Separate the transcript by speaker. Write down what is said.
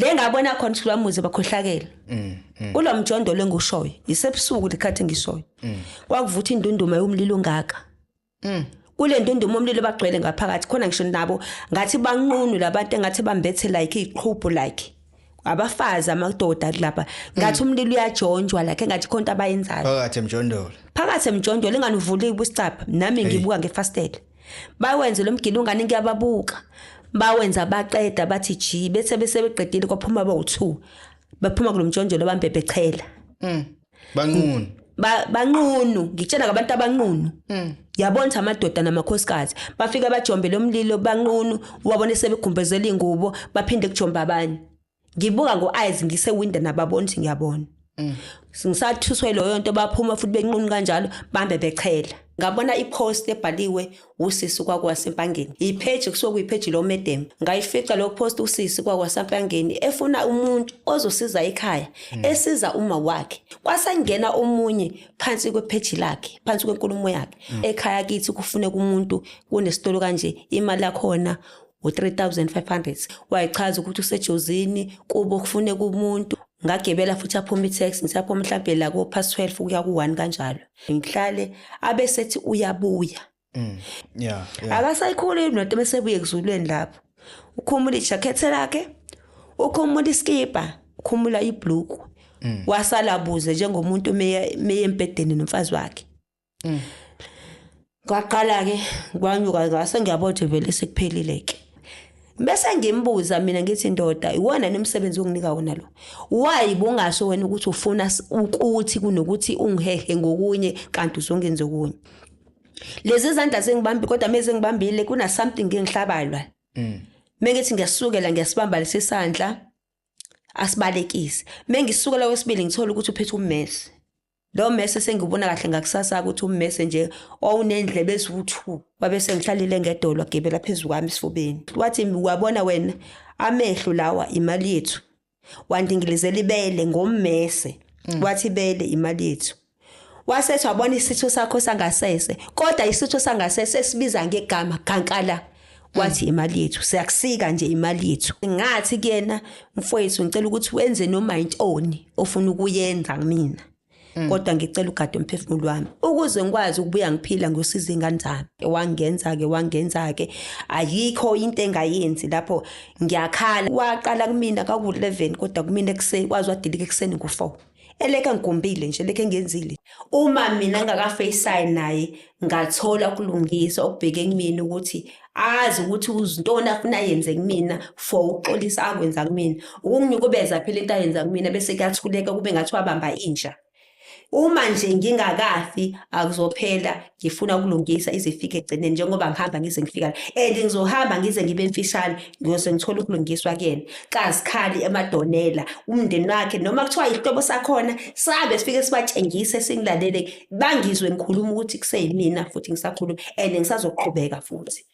Speaker 1: Le ngabona khona ukuthi lwamuzi bakhohlakele. Kulo mjondolo engiwushoyo, isebusuku lekhathi engishoyo. Kwakuvutha indunduma yomlilo ongaka. Kule ndunduma umlilo bagcwele ngaphakathi khona, ngisho nabo ngathi banqunu labantu, engathi bambethe like iqhubhu, like abafazi, amadoda lapha, ngathi umlilo uyajonjwa, like engathi khona into abayenzayo.
Speaker 2: Phakathi emjondolo?
Speaker 1: Phakathi emjondolo, ingane uvuliwe ubusicapha, nami ngibuka ngefastela. Bawenze lo mgilo ungane, ngiyababuka bawenza, baqeda, bathi ji, bese bese beqedile, kwaphuma bawu2, baphuma kulomjonjolo, bambebhechela.
Speaker 2: Banqunu?
Speaker 1: Banqunu, ngitshela ngabantu abanqunu, yabona ukuthi amadoda namakhosikazi bafika bajombe lo mlilo, banqunu, wabona sebegumbezela ingubo, baphinde kujomba abanye. Ngibuka ngo-eyes ngisewindow, nababona ukuthi ngiyabona. Ngisathuswe leyo nto, baphuma futhi benqunu kanjalo, bambe bechela. Ngabona ipost ebhaliwe usisi kwakwasempangeni, ipage kusuke kuyipage lo madam. Ngayifica lo post, usisi kwakwasempangeni efuna umuntu ozosiza ekhaya, esiza uma wakhe. Kwasengena omunye phansi kwepage lakhe, phansi kwenkulumo yakhe: "Ekhaya kithi kufuneka umuntu, kunesitolo kanje, imali yakhona u-3500." Wayichaza ukuthi usejozini kubo, kufuneka umuntu. Ngagebela futhi, aphuma i-taxi, ngisaphuma mhlampe la ko-past 12 kuya ku-1 kanjalo, ngihlale, abesethi uyabuya. Akasayikhulumi nento, bese buye kuzulweni lapho, ukhumula ijakhethe lakhe, ukhumula iskipa, ukhumula ibhluku, wasala buze njengomuntu meye meye embhedeni nomfazi wakhe. Kwaqala ke kwanyuka, ngase ngiyabona ukuthi vele sekuphelile ke. Bese ngimbuza mina ngithi, "Ndoda, iwona nomsebenzi onginika wona lo? Why bungasho wena ukuthi ufuna ukuthi kunokuthi ungihehe ngokunye, kanti uzongenza okunye? Lezi zandla sengibambi, kodwa meze ngibambile kuna something engihlabayo la." Mengithi ngiyasukela, ngiyasibamba lesi sandla, asibalekise. Mengisukela kwesibili, ngithola ukuthi uphethe ummese. Lo mmese sengibona kahle ngakusasa ukuthi ummese nje owunendlebe eziwu-2. Wabe sengihlalile ngedolo, agibela phezu kwami esifubeni, wathi, "Wabona wena, amehlo lawa imali yethu." Wandingilizela ibele ngommese, wathi ibele imali yethu. Wasethi, "Wabona isitho sakho sangasese, kodwa isitho sangasese esibiza ngegama gankala." Wathi, "Imali yethu, siyakusika nje, imali yethu." Ngathi kuyena, "Mfowethu, ngicela ukuthi wenze noma intoni ofuna ukuyenza kumina, kodwa ngicela ugade umphefumulo wami ukuze ngikwazi ukubuya ngiphila, ngiyosiza ingane zami." Wangenza-ke, wangenza-ke, ayikho into engayenzi lapho. Ngiyakhala, waqala kumina kaku-11, kodwa kumina ekuseni waze wadilika ekuseni ngo-4, eleke ngigumbile nje, lekhe ngenzile. Uma mina ngingakafeyisani naye, ngathola ukulungisa okubheke kumina, ukuthi azi ukuthi uzintoni afuna ayenze kumina for ukuxolisa akwenza kumina, ukunginyukubeza phela into ayenza kumina, bese kuyathuleka, kube ngathi wabamba inja. Uma nje ngingakafi, akuzophela. Ngifuna ukulungisa ize ifike ekugcineni, njengoba ngihamba ngize ngifika la, and ngizohamba ngize ngibe mfishane, ngiyoze ngithole ukulungiswa kuyena. Kazikhali emadonela umndeni wakhe, noma kuthiwa ihlobo sakhona, sabe sifike sibatshengise, singilalele, bangizwe ngikhuluma ukuthi kuseyimina futhi ngisakhuluma and ngisazoqhubeka futhi.